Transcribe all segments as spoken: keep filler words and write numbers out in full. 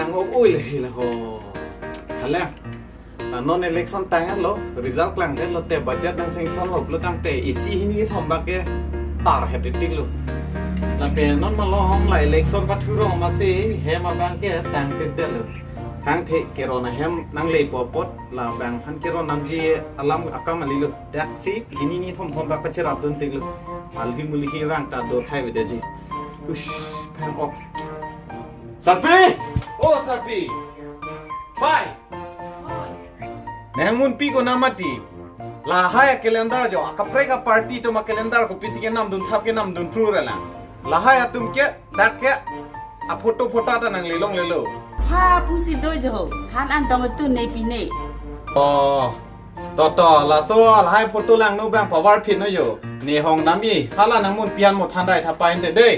Ngo oi le hi la ho. Hala. Ah, non election tanglo, result klanglo te budget nang sanction lo pulo tangte isi hini thom bak ke tarhet tik lo. Lapen non malom la election pathurong masi hem abang ke tang tik lo. Tangte keron ahem nang le popot labang aphan keron namji alam akam ali lo. Dak si hini ni thom thom bak pacherap dun tik lo. Alhi mulhi vang ta do thai vedaji. Ush, phang ok. Sarpi! Oh, Sarpi! Pai! Nang munpi ko namati. Lahai a calendar jo, akaprek a party atum a calendar kopisi kenam dun thap kenam dun phru rela. Lahai atum ke, dak ke, a photo photo ta nang lelong lelo. Ha, pusi do jo, han an tong tu ne pi ne. Oh, to to, laso lahai photo langno bang power phin no jo. Ne hong nami, hala nang munpi an mo than rai thapai ente de.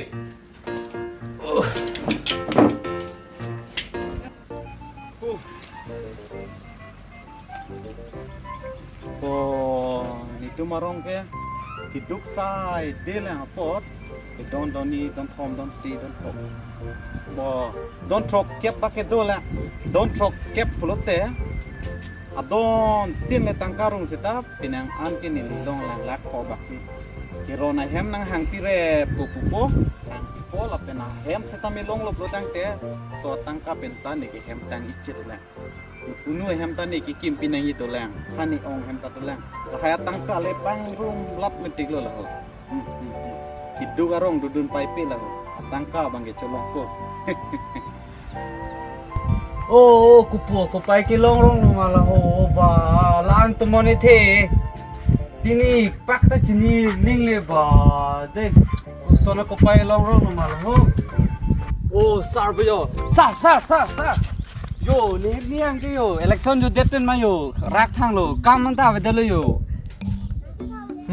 Ko nitum arong ke kiduk sai de lang apot, don don ni, don thom, don phli, don throk. Bo, don throkkep bak ke do lang, don throkkep pulote adon tin le tangka rung seta penang an ke neli long lang lakh ko bak ke. Keron ahem nang hangpi re pu pupo, hangpipo lapen ahem seta me longlo pulo tangte, so tangka penta ne ke hem tang ichit lang. Punu ahem ta ne kekim pinang ito lang, hani ong hem ta to lang. Lahai tangka le pangrum lap metik lo laho. Hmm, hmm, hmm. Kiduk arong dudun pai pe laho. Tangka bang ke cholong ko. Oh, oh, kupu, kupai kelong rong ma laho, oh, ba, lang tumon ithe. Pini pak ta chini ling le ba, de, uson a kupai long rong ma laho. Oh, sir, bo yo. Sir, sir, sir, sir. Yo, ne, ne ang ke yo, election jo det pen ma yo, rak thang lo, kam man ta avedet lo yo.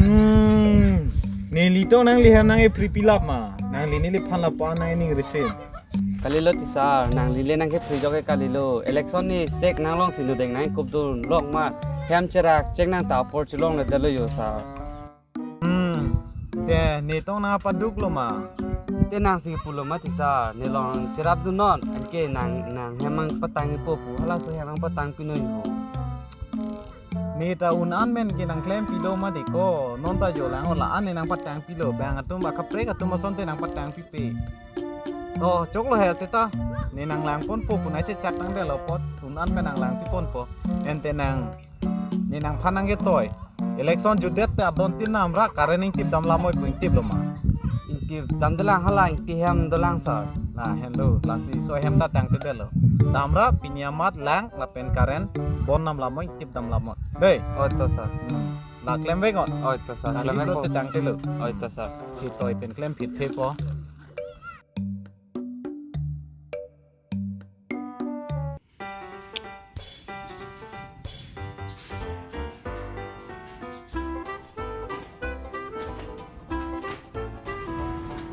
Hmm, neli to nangli hem nang e-free pilap ma, nangli neliphan lapu-an nang ening resin. Kalilo ti sir, nangli le nang ke free jok ke kalilo. Election ni sek nang long sinu deng nang kup dun long ma. Hem cherak chek nang ta apor chulong le dalo yo sir. Hmm. Te ne tong nang paduk lo ma. Te nang si pulo ma ti sir, ne long cherap dun non. Anke nang nang hem mang patang ipo pu, hala so hem mang patang pino yo. Ne ta un an men ke nang klem pilo ma de ko. Non ta jo lang o la an ne nang patang pilo. Bang atum ba kaprek atum ason te nang patang pipe. To, choklo he seta. Ne nang lang ponpo punai chechak nang delo apot. Un an men nang lang pi ponpo. Ente nang, ne nangphan nang ketoi. Election jutdet te adon tin namra current ingtip dam lamoi pu ingtip lo ma. Ingtip dam dolang hala ingti hem dolang sir. Na, henlo, lasi so hem ta tang te delo. Damra pini amat lang lapen current bon nam lamoi ingtip dam lamoi. Dei. Oh, to sir. Hmm. La klem vek ngon. Oh, to sir. Kali klem vek lo ko. Te tang te lo. Oh, to sir. Kitoi pen klem phit phe po.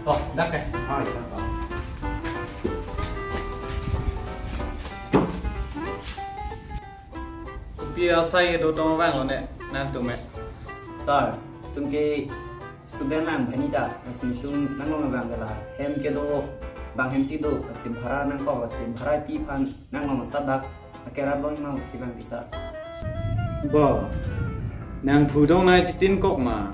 Oh, dak eh. Ah, iya, Pak. Kopi asai kedo tong vang lo ne, nangtum eh. Sir, tum ke student lang bhani ta, lasi tum nang long bang ke la. Hem kedo, bang hem si do, lasi bhara nangkok, lasi bhara pi aphan nang long sa dak, akerap long ma lasi bang bisa. Bo, nang phu dong nai chitin kok ma.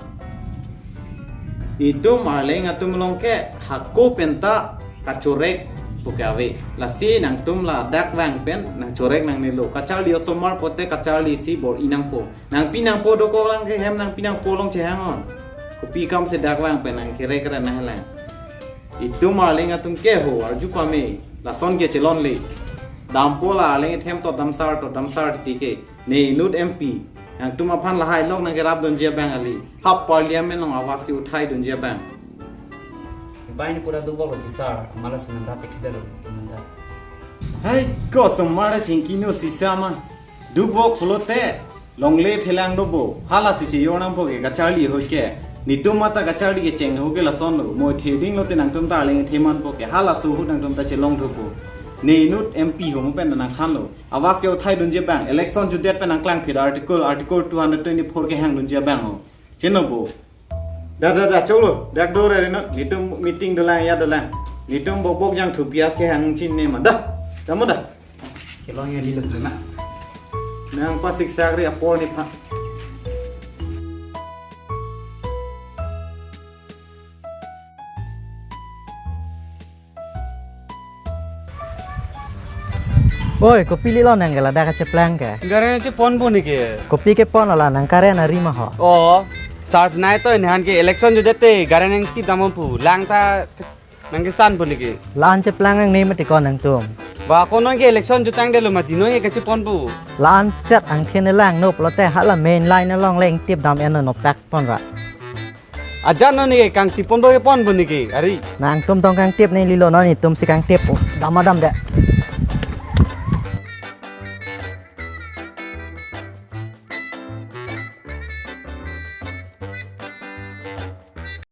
Itum arleng atum along ke hako penta kachorek pu ke ave. Lasi nangtum ladak vang pen nangchorek nangnelo. Kacharli osomar pote kacharli si bor-i nangpo. Nangpi nangpo dokok lang ke hem nangpi nangpo along chehang on. Kopi kam si dak vang pen nangkerek kerek nanghelang. Itum arleng atum ke ho arju pame. Lason ke chelonle. Dampo la arleng ithem to damsar to damsar titi ke. Ne inut M P, nangtum aphan lahai lok nangkerap dunji abang kali. Hap parliament along awas ke uthai dunji abang. Bai ni pura dubok lo ti sir, mala si nang rap ikida lo, nang da. Hai, ko osomar chingki no sisa ma. Dubok pulote, longle phelang dobo. Hala si si yor nangpo ke kacharli ho ke. Nitum mata kacharli kecheng ho ke lason lo. Mo theding lote nangtum ta arleng theman po ke. Hala suhu nangtum ta chelong thupo. Ne inut M P ho mo pen nangkhan lo. Awas ke uthai dunji abang, election jutdet pen nangklang phit article, article two hundred twenty-four kehang dunji abang ho. Chino bo. Da, da, da, cholo. Dak do re no. Nitum meeting dolang ya dolang. Nitum bok bok jang thu pias kehang chin ne ma. Da. Kamu dah? Kelong ya, lilo dulu, Mak. Nang pasik sakri apor ni, Pak. Oi, kopi lilo nang ke ladak kacheplang ke? Gari nangchepon pon neke. Kopi kepon lo la, nang current ari ma ho? Oh, charge nai to, nehan ke election jutdet te gari nangtip dam pon pu. Lang ta nangkesan pon neke. La-an cheplang nangne mati ko nangtum? Ba, ko non ke election jutang detlo mati, non ke kachepon pu. La-an set angthin lang no pulote hala main line along le ingtip dam en no pak pon ra. Ajat non neke kangtip pon do kepon pon neke, ari. Nangtum tong kangtip ne lilo, non itum si kangtip. Oh, dam dam de.